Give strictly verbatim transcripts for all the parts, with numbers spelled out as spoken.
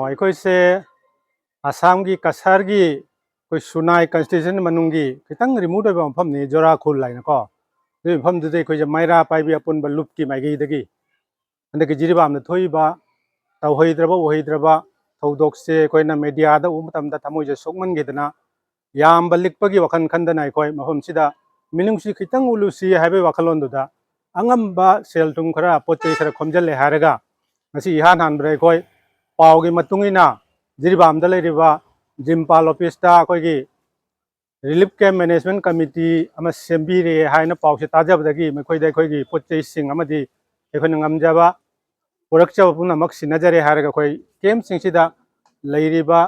ꯑꯩꯈꯣꯏꯁꯦ ꯑꯁꯥꯝꯒꯤ ꯀꯁꯥꯔꯒꯤ ꯑꯩꯈꯣꯏ ꯁꯨꯅꯥꯏ ꯀꯟꯁꯇꯤꯇ꯭ꯌꯨꯟꯁꯟ ꯃꯅꯨꯡꯒꯤ ꯈꯤꯇꯪ ꯔꯤꯃꯣꯠ ꯑꯣꯏꯕ ꯃꯐꯝꯅꯤ, ꯖꯣꯔꯥꯈꯨꯜ ꯍꯥꯏꯅꯀꯣ꯫ ꯑꯗꯨꯒꯤ ꯃꯐꯝꯗꯨꯗ ꯑꯩꯈꯣꯏꯁꯦ ꯃꯩꯔꯥ ꯄꯥꯏꯕꯤ ꯑꯄꯨꯟꯕ ꯂꯨꯞꯀꯤ ꯃꯥꯏꯀꯩꯗꯒꯤ ꯍꯟꯗꯛꯀꯤ ꯖꯤꯔꯤꯕꯥꯝꯗ ꯊꯣꯛꯏꯕ ꯇꯧꯍꯩꯗ꯭ꯔꯕ ꯎꯍꯩꯗ꯭ꯔꯕ ꯊꯧꯗꯣꯛꯁꯦ ꯑꯩꯈꯣꯏꯅ ꯃꯦꯗꯤꯌꯥꯗ ꯎꯕ ꯃꯇꯝꯗ ꯊꯃꯣꯏꯁꯦ ꯁꯣꯛꯃꯟꯈꯤꯗꯅ, ꯌꯥꯝꯕ ꯂꯤꯛꯄꯒꯤ ꯋꯥꯈꯜ ꯈꯟꯗꯅ ꯑꯩꯈꯣꯏ ꯃꯐꯝꯁꯤꯗ ꯃꯤꯅꯨꯡꯁꯤ ꯈꯤꯇꯪ ꯎꯠꯂꯨꯁꯤ ꯍꯥꯏꯕꯒꯤ ꯋꯥꯈꯜꯂꯣꯟꯗꯨꯗ ꯑꯉꯝꯕ ꯁꯦꯜ ꯊꯨꯝ ꯈꯔ, ꯄꯣꯠ ꯆꯩ ꯈꯔ ꯈꯣꯝꯖꯤꯜꯂꯦ ꯍꯥꯏꯔꯒ ꯉꯁꯤ ꯏꯍꯥꯟ ꯍꯥꯟꯕꯗ ꯑꯩꯈꯣꯏ ꯄꯥꯎꯒꯤ ꯃꯇꯨꯡ ꯏꯟꯅ ꯖꯤꯔꯤꯕꯥꯝꯗ ꯂꯩꯔꯤꯕ ꯖꯤꯝꯄꯥꯜ ꯑꯣꯐꯤꯁꯇ ꯑꯩꯈꯣꯏꯒꯤ ꯔꯤꯂꯤꯐ ꯀꯦꯝ ꯃꯦꯅꯦꯖꯃꯦꯟ ꯀꯃꯤꯇꯤ ꯑꯃ ꯁꯦꯝꯕꯤꯔꯦ ꯍꯥꯏꯅ ꯄꯥꯎꯁꯦ ꯇꯥꯖꯕꯗꯒꯤ ꯃꯈꯣꯏꯗ ꯑꯩꯈꯣꯏꯒꯤ ꯄꯣꯠ ꯆꯩꯁꯤꯡ ꯑꯃꯗꯤ ꯑꯩꯈꯣꯏꯅ ꯉꯝꯖꯕ ꯄꯨꯔꯛꯆꯕ ꯄꯨꯝꯅꯃꯛ ꯁꯤꯟꯅꯖꯔꯦ ꯍꯥꯏꯔꯒ ꯑꯩꯈꯣꯏ ꯀꯦꯝꯁꯤꯡꯁꯤꯗ ꯂꯩꯔꯤꯕ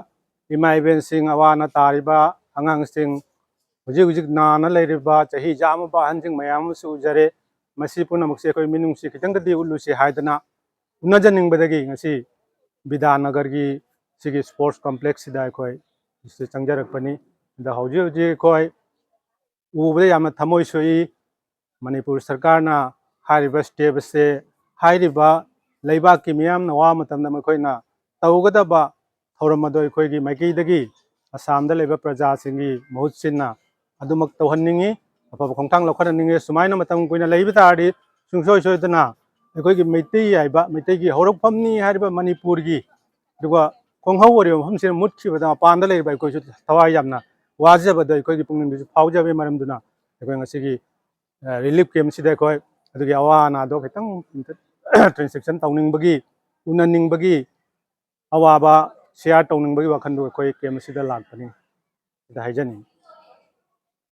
ꯏꯃꯥ ꯏꯕꯦꯟꯁꯤꯡ, ꯑꯋꯥ ꯑꯅꯥ ꯇꯥꯔꯤꯕ ꯑꯉꯥꯡꯁꯤꯡ, ꯍꯧꯖꯤꯛ ꯍꯧꯖꯤꯛ ꯅꯥꯅ ꯂꯩꯔꯤꯕ ꯆꯍꯤ ꯌꯥꯝꯃꯕ ꯑꯍꯟꯁꯤꯡ ꯃꯌꯥꯝ ꯑꯃꯁꯨ ꯎꯖꯔꯦ꯫ ꯃꯁꯤ ꯄꯨꯝꯅꯃꯛꯁꯦ ꯑꯩꯈꯣꯏ ꯃꯤꯅꯨꯡꯁꯤ ꯈꯤꯇꯪꯗꯗꯤ ꯎꯠꯂꯨꯁꯤ ꯍꯥꯏꯗꯅ ꯎꯅꯖꯅꯤꯡꯕꯗꯒꯤ ꯉꯁꯤ ꯕꯤꯗ꯭ꯌꯥꯅꯒꯔꯒꯤ ꯁꯤꯒꯤ ꯁ꯭ꯄꯣꯔꯠꯁ ꯀꯣꯝꯄ꯭ꯂꯦꯛꯁꯁꯤꯗ ꯑꯩꯈꯣꯏ ꯁꯤꯗ ꯆꯪꯖꯔꯛꯄꯅꯤ꯫ ꯑꯗ ꯍꯧꯖꯤꯛ ꯍꯧꯖꯤꯛ ꯑꯩꯈꯣꯏ ꯎꯕꯗ ꯌꯥꯝꯅ ꯊꯃꯣꯏ ꯁꯣꯛꯏ꯫ ꯃꯅꯤꯄꯨꯔ ꯁꯔꯀꯥꯔꯅ ꯍꯥꯏꯔꯤꯕ ꯁ꯭ꯇꯦꯞ ꯑꯁꯦ ꯍꯥꯏꯔꯤꯕ ꯂꯩꯕꯥꯛꯀꯤ ꯃꯤꯌꯥꯝꯅ ꯋꯥ ꯃꯇꯝꯗ ꯃꯈꯣꯏꯅ ꯇꯧꯒꯗꯕ ꯊꯧꯔꯝ ꯑꯗꯨ ꯑꯩꯈꯣꯏꯒꯤ ꯃꯥꯏꯀꯩꯗꯒꯤ ꯑꯁꯥꯝꯗ ꯂꯩꯕ ꯄ꯭ꯔꯖꯥꯁꯤꯡꯒꯤ ꯃꯍꯨꯠ ꯁꯤꯟꯅ ꯑꯗꯨꯃꯛ ꯇꯧꯍꯟꯅꯤꯡꯉꯤ, ꯑꯐꯕ ꯈꯣꯡꯊꯥꯡ ꯂꯧꯈꯠꯍꯟꯅꯤꯡꯉꯤ꯫ ꯁꯨꯃꯥꯏꯅ ꯃꯇꯝ ꯀꯨꯏꯅ ꯂꯩꯕ ꯇꯥꯔꯗꯤ ꯁꯨꯡꯁꯣꯏ ꯁꯣꯏꯗꯅ ꯑꯩꯈꯣꯏꯒꯤ ꯃꯩꯇꯩ ꯍꯥꯏꯕ, ꯃꯩꯇꯩꯒꯤ ꯍꯧꯔꯛꯐꯝꯅꯤ ꯍꯥꯏꯔꯤꯕ ꯃꯅꯤꯄꯨꯔꯒꯤ, ꯑꯗꯨꯒ ꯈꯣꯡꯍꯧ ꯑꯣꯏꯔꯤꯕ ꯃꯐꯝꯁꯤꯗ ꯃꯨꯠꯈꯤꯕꯗ ꯃꯄꯥꯟꯗ ꯂꯩꯔꯤꯕ ꯑꯩꯈꯣꯏꯁꯨ ꯊꯋꯥꯏ ꯌꯥꯝꯅ ꯋꯥꯖꯕꯗꯣ ꯑꯩꯈꯣꯏꯒꯤ ꯄꯨꯛꯅꯤꯡꯗꯁꯨ ꯐꯥꯎꯖꯕꯒꯤ ꯃꯔꯝꯗꯨꯅ ꯑꯩꯈꯣꯏ ꯉꯁꯤꯒꯤ ꯔꯤꯂꯤꯐ ꯀꯦꯝꯁꯤꯗ ꯑꯩꯈꯣꯏ ꯑꯗꯨꯒꯤ ꯑꯋꯥ ꯑꯅꯥꯗꯣ ꯈꯤꯇꯪ ꯇ꯭ꯔꯥꯟꯁꯦꯛꯁꯟ ꯇꯧꯅꯤꯡꯕꯒꯤ, ꯎꯅꯅꯤꯡꯕꯒꯤ, ꯑꯋꯥꯕ ꯁꯤꯌꯥꯔ ꯇꯧꯅꯤꯡꯕꯒꯤ ꯋꯥꯈꯜꯗꯣ ꯑꯩꯈꯣꯏ ꯀꯦꯝ ꯑꯁꯤꯗ ꯂꯥꯛꯄꯅꯤ꯫ ꯁꯤꯗ ꯍꯥꯏꯖꯅꯤꯡꯉꯤ꯫